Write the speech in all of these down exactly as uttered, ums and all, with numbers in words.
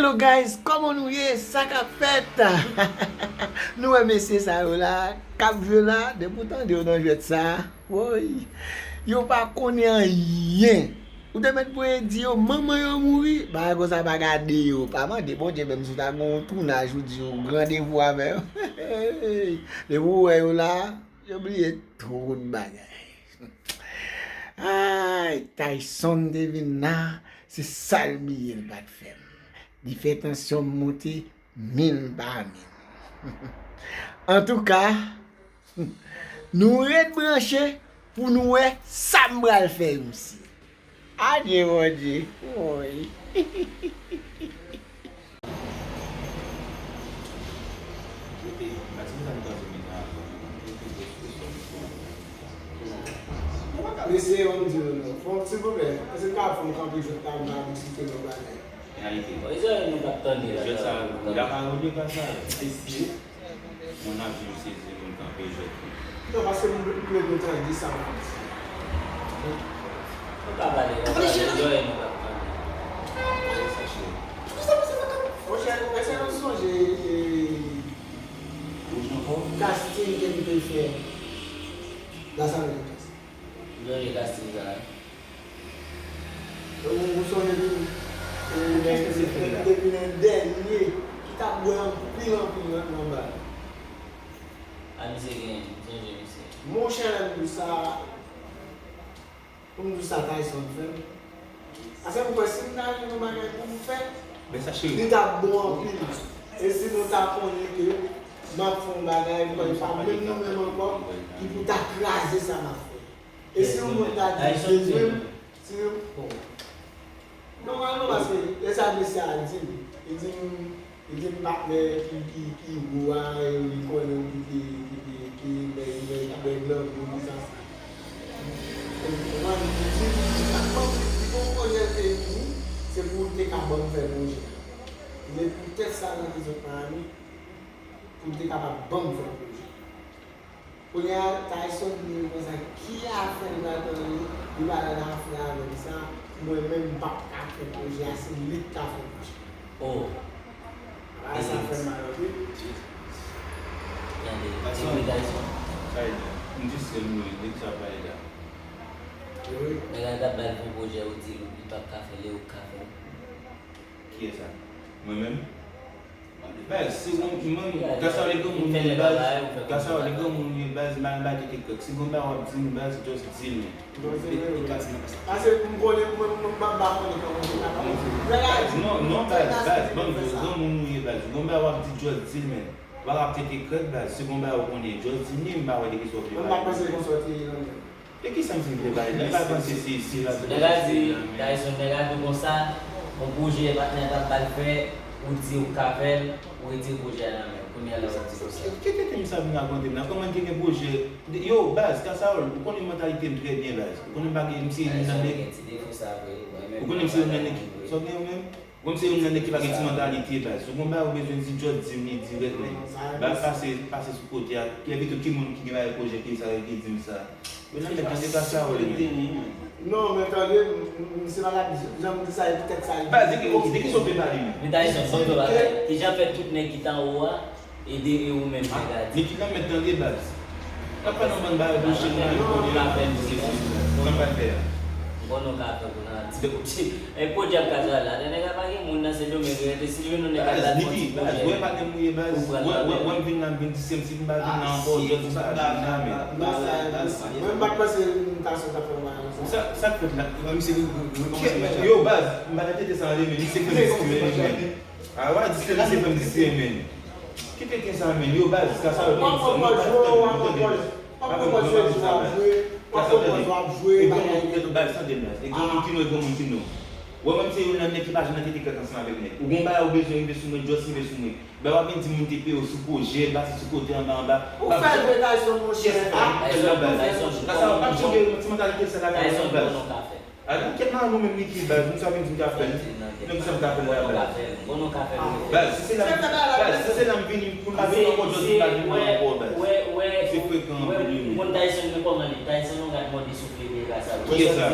Yo guys, kòman nou ye? Sa k ap fèt? Nou wè mesye sa yo la, k ap jwe la, depi w tande yo nan jwèt sa, woy, yo pa konnen anyen. Ou te mèt voye di yo manman yo mouri, bagay konsa pa gade yo. Pa mande Bondye menm si w ta gen yon tounaj ou di yo randevou avè yo. Depi w wè yo la, yo bliye tout bagay. Ay, Tayson te vin la, se sa l bliye l pa t fè m. Li fè tansyon m monte mil pa mil. Antouka, nou ret branche pou nou wè sa m pral fè misye. Adye Bondye. Woy. Mesye, ban m di nou non. Fò, silvouplè, èske n ka fè m kanpe jwèt la, m ka diskite lòt bagay? Realite. Bon, Izrael, nou t ap tande la. Jwèt sa, la pa yo de ka sa. Mesye. Moun ap viv sezi, moun kanpe jwèt li. Non, paske m, m vle nou tande sa m ap di. Nou ka pale, nou ka pale, Izrael, nou t ap tande. Monchè, èske nou sonje, e, casting ke m te fè Las Américas? Ou sonje casting sa a? Ou, ou sonje tou, e, depi nan dènye ki t ap bwè anpil, anpil nan, nan ba. A, misye genyen, m sonje misye. Monchè, lè m di sa, pou m di sa Tayson fè m. Paske m kwè si m ta jwenn yon bagay pou m fè, li t ap bon anpil. E si nou ta konnen ke m ap fè yon bagay, m kwè e pa menm nou menm ankò ki pou ta kraze sa m ap fè. E si yon moun ta di Jezi menm, si yon, bon. Nòmalman, paske e sa mesye a di m, li di m, li di m patnè ki, ki, ki wo a, e li konnen ki, ki, ki, ki, ki nèg, nèg, nèg grangou, ki sa, sa. Ou konprann? Li di m, li di m, li di m, se pou w te ka ban m fè pwojè a. Men poutèt sa nan ki sot Miami, pou l te kapab ban m fè pwojè. Kounye a, Tayson di m konsa, ki afè l pral pran li, li pa ta ka fè avè m sa, mwen menm m p ap ka fè pwojè a, se li k ka fè pwojè a. Oh. Bagay sa fè m mal anpil. Tande, Tayson. Tande, Tayson. Sa e di, m jis renmen nèg sa pale la. Wi. Nèg la t ap ba l fè pwojè, ou di li p ap ka fè l, e ou k ka fè l. Kiyès sa? Mwen menm? Baz, se yon, mwen, gras a li granmoun ye baz, gras a li granmoun ye baz, m al ba tete krèk. Si gon bagay w ap di m baz, just di m. Paske m konnen mwen, mwen, m pa, m pa konnen kòman se ta pase. Non, non, baz, baz, ban m di w, granmoun ou ye baz. Gon bagay w ap di, just di l, men. W ap tete krèk, baz. Si gon bagay ou konnen, just di m, m pa wè de ki sa w vle pale. Mwen pa panse konsa w te ye non, men. E kisa misye vle bay la? Li pa panse se isi la. Nèg la di, Tyson, nèg la di konsa, yon pwojè patnè t ap ba l fè, ou di ou ka fè l, ou retire pwojè a nan men l. Kounye a la w ap di konsa. Ki tete misye ap vin rakonte m la? Kòman l te gen pwojè? Yo, baz, Kasawòl, ou konnen mantalite m trè byen, baz. Ou konnen m pa gen, misye youn nan nèg. Ou konnen misye youn nan nèg ki, sa w gen ou menm? Ou menm se youn nan nèg ki pa gen ti mantalite, baz. Si w gon bagay ou bezwen di, just di m li dirèk, men. Baz, pase, pase sou kote a. Ki envite ki moun ki gen bagay pwojè ki sa, ki di m sa. Youn nan nèg ki se Kasawòl li menm. Non, men tande, m, m, m, se pa la, jan m di sa, e poutèt sa li. Baz, de ki, de ki sa w vle pale menm? Men Tyson, ban m di w bagay. Kijan fè tout nèg ki t anwo a, ede e ou menm nèg la di. Niki nan mèt tande baz. N ap fè nan bann bagay bouch nou nan li kounye a. Sa m pral fè a. M konnen w ka fè pou nan di. E pwodye ap ka travay la. Nèg la pa gen moun nan Sendomeng rete si l jwenn yon nèg ap la fè yon ti pwodye. Baz, ou wè pa gen mouye baz. Ou wè, wè, wè m vin la, m vin di se m si m pa vin la ankò, jodi m pa vin la men. Mwen m pa t panse m ta sot ap fè bagay konsa. Sa, sa k fèt la? Yo baz, m pa nan tete sa ale men, misye fè m di se men. A w a di se misye fè m di se men. Kite gen sa men, yo baz, ka sa yo konn sa. Mwen pa t fè m tande baz. Pa fè m tande baz. Ka sa tande. E gen moun ki baz, tande baz. E gen moun ki nou, e gen moun ki nou. Wè mwen se youn nan nèg ki pa janm nan tete krèk ansanm avèk nèg. Ou gon bagay ou bezwen rive sou mwen, just rive sou mwen. Baz w ap vin di moun te peye w sou pwojè, pase sou kote anba anba. Ou fè l vre Tyson monchè. Yes, baz. Ka sa w ap chanje ti mantalite sa la baz. A, nan kèt nan nou menm Niki, baz, nou sa vin di m ka fè l. Non, kisa m ka fè l la, baz? Baz, si se la, baz, si se la m vini, pou m pa vin ankò, jodi m pa vin ankò, baz. Se frekan anpil wi. Ou konn Tyson men kòman li, Tyson yon gad mòde soufle de rasa. Kiyès sa?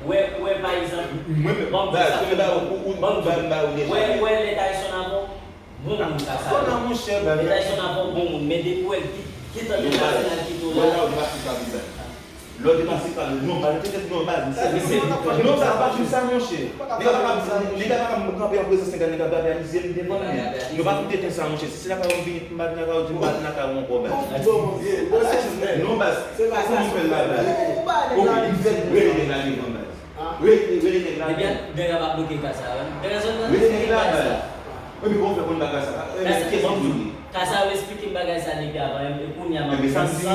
Wè, wè, pa egzanp, mwen menm, baz, kòman ba ou, ou, ou, ba m ba ou deja. Wè, wè, lè Kòman, monchè, baz? Men Tyson ap yon bon moun, men depi w wè l ki, ki tan de pase nan kite w la. Lè w depase pa vizaj. Lè w depase pa non, baz, te fèt non, baz. Non, baz, pa fin sa, monchè. Nèg la pa ka, nèg la pa ka kanpe an prezans nèg la, nèg la ap gade alizye m devan men. Nou pa fin tenten sa, monchè. Si se lakay ou m vini, m pa vin lakay ou, di m pa vin lakay ou ankò, baz. Non, baz. Kòman m fè l la, baz? Ok, m fè l rele nèg la devan, baz. Rele, rele nèg la. Ebyen, nèg la pa bloke ka sa, wi. Rele nèg la, baz. Epi bon, fè konn bagay sa. Kiyès ki bloke? Ka sa yo esplike m bagay sa depi avan, e kounye a m ap pran sans, m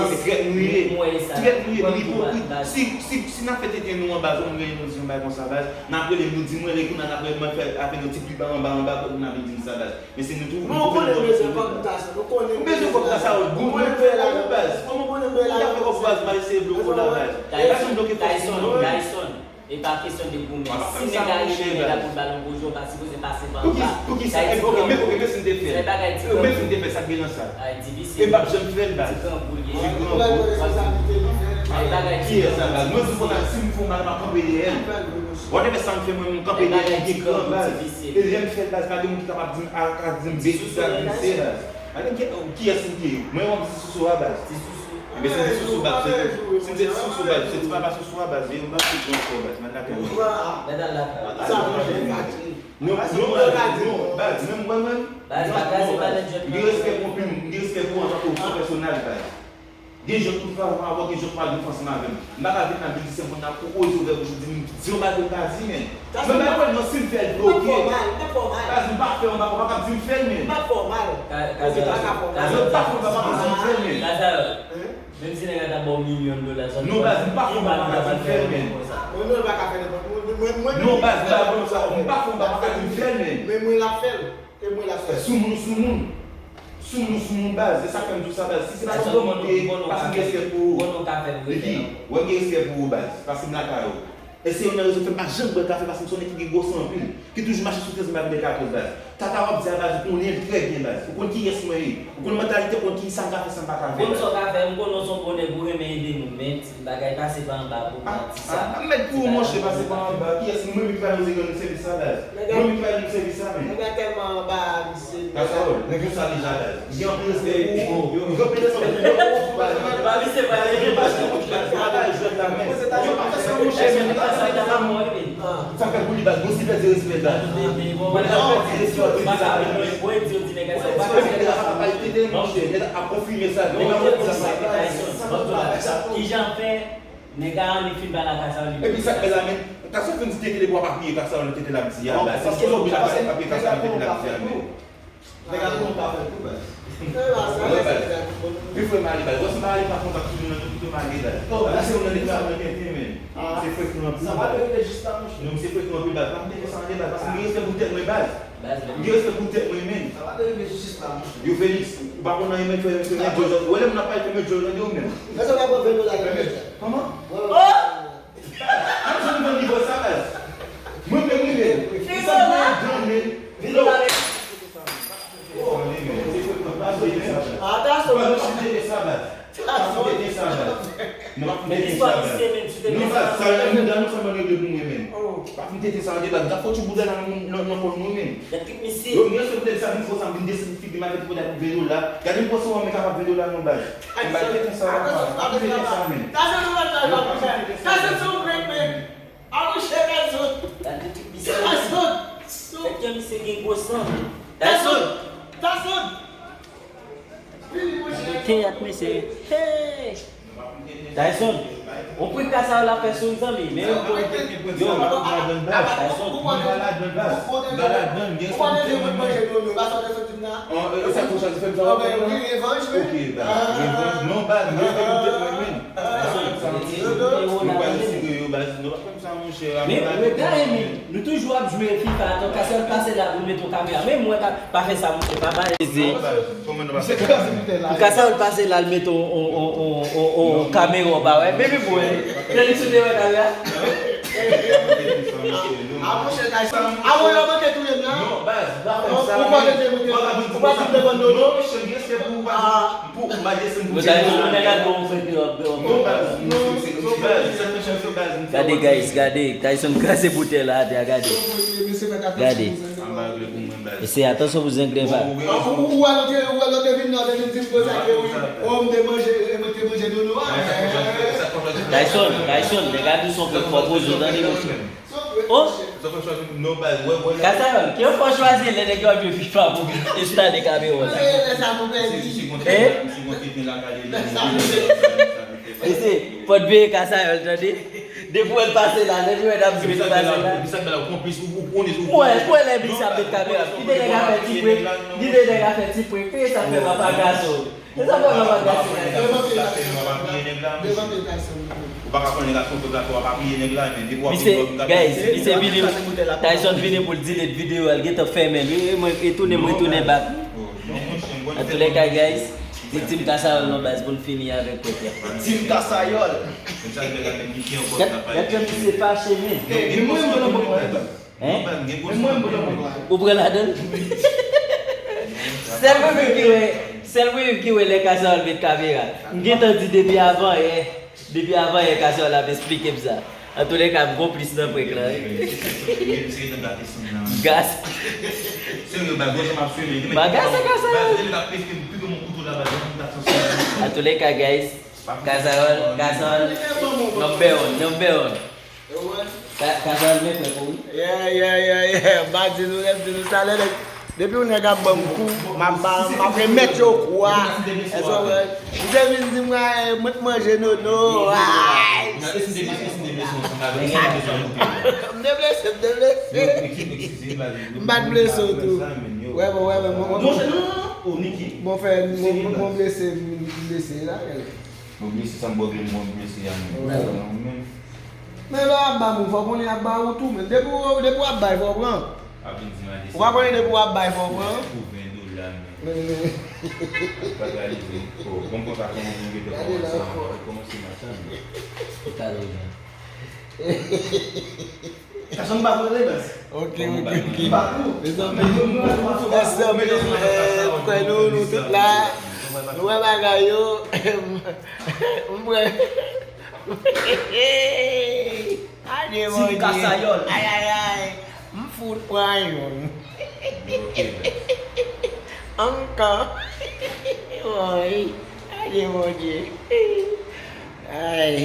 wè sa. Trèt nou ye, nou ipokrit. Si, si, si n ap fè tenten nou an, baz, ou menm nou di yon bagay konsa, baz, n ap rele m, nou di m rele, kounye a n ap rele m, mwen fè avè yon ti pli ba anba, anba, kot nou ap vin di m sa, baz. Men se nou tou, nou konnen nou bezwen kòb ta sa, nou konnen nou bezwen kòb ta sa, nou konnen nou bezwen lajan, baz. Kòman nou konnen nou bezwen lajan, baz, m al eseye bloke w la, baz. Tyson, Tyson, Tyson. E pa kesyon de goumen. Si nèg la rele nèg la pou l ba l yon gwo je, w pa sipoze pase pa anba. Poukisa? Poukisa? Oke, men oke, men si m te fè l. Men si m te fè l, sa k gen nan sa? E m p ap janm fè l, baz. Ti grangou l ye. Ti grangou. Kiyès sa, baz? Mwen di konsa, si m fè yon bagay, m ap kanpe dèyè l. Whatever sa m fè, mwen, m kanpe dèyè l, m gen gran, baz. E lè m fè l, baz, pa gen moun ki kapab di m, a, ka di m betiz, ka di m se, baz. Gade ki, kiyès m ye? Mwen, w ap di ti sousou a, baz. Ti sousou. Ebyen, se ti sousou, baz. Se, se ti sousou, baz. Se ti papa sousou a, baz. Yo, m ap fouti yon fò, baz. Mwen lakay mwen. Mwen al lakay mwen. Non, non, baz, non, baz. Menm mwen, menm. Baz, pa kraze pa nèt jwèt. M gen respè pou anpil moun. M gen respè pou antanke yon pèsonaj, baz. Gen jan tout travay avè w, gen jan tout al viv ansanm avè m. M pa ka vin nan biznis moun nan pou oze ouvè bouch ou di m, di yon bagay m pa di, men. Mwen pa kwè non, si m fè l, ok. M pa fè yon bagay, w pa ka di m fè l, men. M pa fè yon bagay, w pa ka di m fè l, men. Kazayòl, menm si nèg la ta ba w milyon dola, sa. Non, baz, m pa fè yon bagay, w pa ka di m fè l, men. Non, baz, m pa fè yon bagay, w pa ka di m fè l, men. Men mwen l ap fè l. E mwen l ap fè. Soumoun ou soumoun. Soumoun ou soumoun, baz. Se sa k fè m di w sa, baz. Si se pa yon bon moun, paske m gen respè pou ou. Epi, wè m gen respè pou ou, baz. Paske m lakay ou. E se youn nan rezon k fè m pa janm bwè kafe, paske m se yon nèg ki gen gwo san anpil. Ki toujou mache sou trèz, m pa vin de katòz, baz. Tata w ap di a, baz, ou konnen l trè byen, baz. Ou konn kiyès mwen ye. Ou konn mantalite, ou konn ki sa m ka fè, sa m pa ka fè. Ou konn sa w ka fè, m konnen w se yon bon nèg, ou renmen ede moun, men bagay pase pa anba pou w ka di sa. Ah, ah, mèt pou ou, monchè, pase pa anba. Kiyès, mwen menm ki pa oze rann nou sèvis sa, baz? Mwen menm ki pa rann nou sèvis sa, men. Nèg la tèlman anba, misye. Kazayòl, mwen konn sa deja, baz. Gen anpil respè pou ou. Gen anpil respè pou ou, baz. Baz, misye pa, baz, pa bay jwèt la, men. Yo pa fè sa, monchè, men. Yo pa fè sa, men. Sa fè pou li, baz. Bon, si pèdi respè, baz. Mwen la pèdi respè, pèdi sa, men. Mwen di, yo di, nèg la, sa pa tete, monchè. Nèg la ap konfime sa. Nèg la ap konfime sa. Kijan fè? Nèg la annik fin pale a Kazayòl li. Epi sa k bèl la, men, Kazayòl fin di tete li pou ap apiye Kazayòl nan tete l ap di a, baz. Se ki oblije ap apiye Kazayòl nan tete l ap di a, men. Nèg la pou nou pa fè tou, baz. Wè, baz. Pi frè m ale, baz. Wè, si m pa ale pa kontak sou moun nan, nou kite m ale, baz. Paske se moun nan deja mwen tenten, men. Se frekan anpil, baz. Non, se frekan anpil, baz. Pa m teke sa antre, baz. Paske m gen respè pou tèt mwen, baz. M gen respè pou tèt mwen, men. Yo, Felix, ou pa konn anyen, men, fè, fè, fè djòl. Ou wè lè moun ap pale, fè djòl, tande ou menm. Èske w pa pran ven dola nan men? Kòman? Mwen menm, mwen li vòl sa, baz. Mwen menm, mwen menm. Sa mwen dan, men. Oh, men, men. Atansyon, men. Atansyon. Non, pa fout tete sa, baz. Non, pa fout tete sa, baz. Non, baz, sa, la, nou, la, nou, sa, mwen regle pou mwen menm. Pa fout tete sa, baz. Gade fò ti bouda la, nan, nan, nan kò nou, men. Yo, mwen se poutèt sa, vin fò sa, vin desann figi m avèk poutèt pou ven dola. Gade m pran sa, mwen kapab ven dola, non, baz. M pa tete sa, baz. Pa fout tete sa, men. Atansyon, non, pa fout tete sa, baz. Atansyon, se yon prank, men. A, monchè, Tyson. Gade tip misye. Tyson. Fèk ke misye gen gwo san. Tyson. Tyson. Teyat, mesye. Hey! Tyson, on prank ka sa yo la fè sou zanmi, men yo, yo, Tyson. Mwen pa ladann, baz. Mwen pa ladann, gen sa pou tèt mwen, men. Sa pou chwazi fè m sa w ap fè m nan? Ok, baz. Revanj, non, baz. Gen sa pou tèt mwen, men. Sa m di, nou pa eseye yo, baz. Nou pa fè m sa, monchè. Men, men, gade, men. Nou toujou ap jwe FIFA, atò, Kazayòl pase la pou l mete yon kamera. Men mwen ka, pa fè sa, monchè, pa bay. Kazayòl pase la, l mete yon, yon, yon kamera, w pa wè. Baby boy, Felix, ou te wè kamera? A, monchè, Tyson. A, mwen, yo manke touye m la. Non, baz, pa fè sa. Ou pa rete, ou pa di m devan dodo. Non, monchè, gen respè pou ou, baz. Pou ou, baz, se pou ou. Non, baz, non, se, se, baz, se, se, se, baz. Gade, guys, gade. Tyson kraze boutèy la atè a, gade. Gade. E se atansyon pou zenglen pa. Ou wè lòt, ou wè lòt te vin nan, te vin di m konsa ke wi. Oh, m te manje, m te manje nono a. Tyson, Tyson, nèg la di son pwòp pwopoze w tande mesye. Oh! Kasayòl, ki yon fò chwazi lè nèg yo ap jwe FIFA pou enstale kamera la? Eh? Mesye, fò n veye Kasayòl tande. Depi w wè l pase la, lè nou wè n ap jwe, li pase la. Ou wè, ou wè lè Bishop met kamera. Kite nèg la fè ti prank. Kite nèg la fè ti prank. Peye sa fè papa gason. Se sa fè papa gason. Devan pye Tyson. Devan pye Tyson. Ou pa ka konnen gason pèp la fè w ap apiye nèg la, men depi w ap Misye, guys, misye vini, Tyson vini pou l delete videyo a, l gentan fèmen l. E mwen, e tounen, mwen tounen bak. Antoulèka, guys, viktim Kasayòl nan baz pou n fini avèk pèp la. Team Kasayòl. Gad, gad jan misye fache, men. Hein? Ou pran ladan l? Sèl mwen menm ki wè, sèl mwen menm ki wè lè Kasayòl met kamera. M gentan di depi avan yè, depi avan yè Kasayòl ap esplike m sa. Antoulèka, m konplis nan prank la. Gas. Bagay sa Kasayòl. Antoulèka, guys, Kasayòl, Kasayòl, number one, number one. Ka- Kasayòl men prank ou wi. Yeah, yeah, yeah, yeah. M pa di nou, lè m di nou sa, lè nèg, depi yon nèg ap ban m kou, m ap ba, m ap remèt yo kou a. Èske w konprann? Misye vin di m, "Ay, mwen t manje nono." Ay. M te blese, m te blese. M pa t blese w tou. Wè, bon, wè, bon, bon, bon. Bon, fè, bon, bon, bon, blese, m blese la. Mwen blese sa m bò vle mwen blese a menm. Wè. Sa nan ou menm. Men lè w ap ba moun, fò w konnen y ap ba ou tou, men depi w, depi w ap bay, fò w pran. Ap vin di m a desi. Ou pa konnen depi w ap bay, fò w pran. Pou ven dola, men. Men, men. Pa realize. Oh, bon, konsa, kòman pou m gentan kòmanse, kòmanse machann. Ou ta lè w jan. Gason m pa vle baz. Ok, ok, ok. Mezanmi, mezanmi, eh, m kwè nou, nou tout la. Nou wè bagay yo. M kwè. Adye Bondye. Kasayòl. Ay, ay, ay. M fout pran youn. Ankò. Woy. Adye Bondye. Ay.